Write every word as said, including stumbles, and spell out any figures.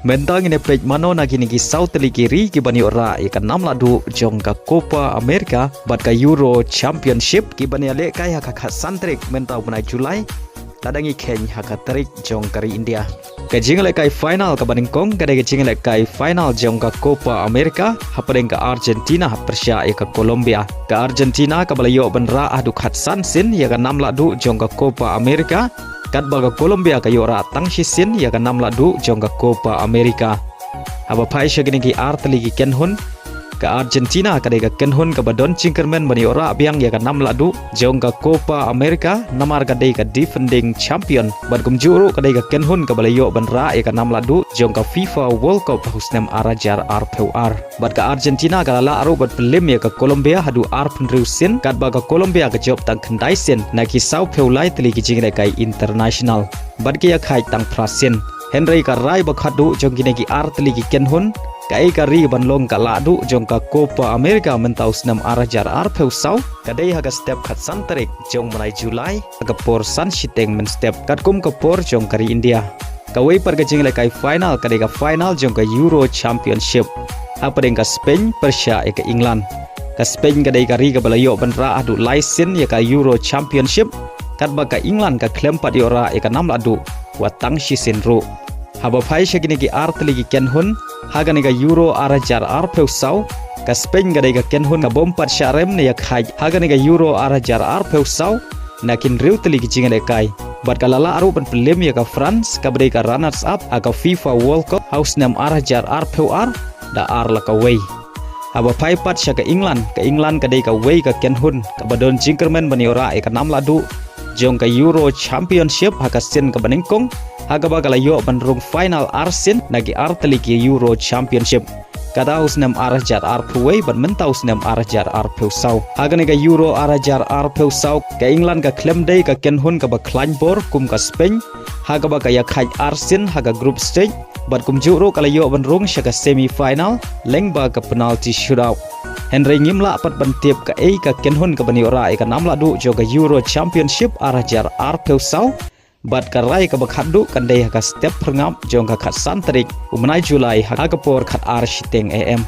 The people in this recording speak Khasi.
Mynta ngin ïa peit mano na kine ki saw tylli ki ri kiban ïoh rah ïa ka nam lahduh jong ka Copa America bad ka Euro Championship kiban ïalehkai ha ka khatsan tarik mynta u bnai July. Lada ngi kheiñ ha ka tarik jong ka ri India. Ka jingïalehkai final kaba nyngkong ka dei ka jingïalehkai final jong ka Copa America hapdeng ka Argentina pyrshah ïa ka Colombia. Ka Argentina kaba la ïoh ban rah haduh khatsan sien ïa ka nam lahduh jong ka Copa America, katba ka Colombia ka ïoh rah tang shisien ïa ka nam lahduh jong ka Copa America. Haba phai sha kine ki ar tylli ki kynhun, ka Argentina ka dei ka kynhun kaba don jingkyrmen ban ïoh rah biang ïa ka nam lahduh jong ka Copa America, namar ka dei ka defending champion. Bad kumjuh ruh ka dei ka kynhun kaba la ïoh ban rah ïa ka nam lahduh jong ka FIFA World Cup ha u snem ar hajar arphew ar. Bad ka Argentina ka la lah ruh ban pynlem ïa ka Colombia haduh arphew hynriew sien, katba ka Colombia ka jop tang khyndai sien na ki sawphew lai tylli ki jingïalehkai international. Bad ki ïakhaid tang phra sien. Hynrei ka rai ba khatduh jong kine ki ar tylli ki kynhun, kaei ka ri ban long ka lahduh jong ka Copa America mynta u snem ar hajar arphew saw, ka dei ha ka step khatsan tarik jong u bnai July, ha ka por san shiteng mynstep, katkum ka por jong ka ri India. Kawei pat ka jingïalehkai final ka dei ka final jong ka Euro Championship hapdeng ka Spain pyrshah ïa ka England. Ka Spain ka dei ka ri kaba la ïoh ban rah haduh lai sien ïa ka Euro Championship, katba ka England ka khlem pat ïoh rah ïa ka nam lahduh wat tang shisien ruh. Haba phai sha kine ki ar tylli ki kynhun ha kane ka Euro ar hajar arphew saw, ka Spain ka dei ka kynhun kabym pat shah rem ne ïakhaid ha kane ka Euro ar hajar arphew saw na ki hynriew tylli ki jingïalehkai. Bad ka la lah ruh ban pynlem ïa ka France kaba dei ka runners up ha ka FIFA World Cup ha u snem ar hajar arphew ar da ar la kawei. Haba phai pat sha ka England, ka England ka dei kawei ka kynhun kaba don jingkyrmen ban ïoh rah ïa ka nam lahduh jong ka Euro Championship ha ka sien kaba nyngkong, ha kaba ka la ïoh ban rung final ar sien na ki ar tylli ki Euro Championship, kata ha u snem ar hajar arphew wei bad mynta u snem ar hajar arphew saw. Ha kane ka Euro ar hajar arphew saw, ka England ka khlem dei ka kynhun kaba khlaiñ bor kum ka Spain, ha kaba ka ïakhaid ar sien ha ka group stage, bad kumjuh ruh ka la ïoh ban rung sha ka semi final lyngba ka penalty shootout. Hynrei ngim lah pat ban tip kaei ka kynhun kaban ïoh rah ïa ka nam lahduh jong ka Euro Championship ar hajar arphew saw, bad ka rai kaba khatduh kan dei ha ka step phyrngap jong ka khatsan tarik u bnai July ha ka por khatar shiteng A M.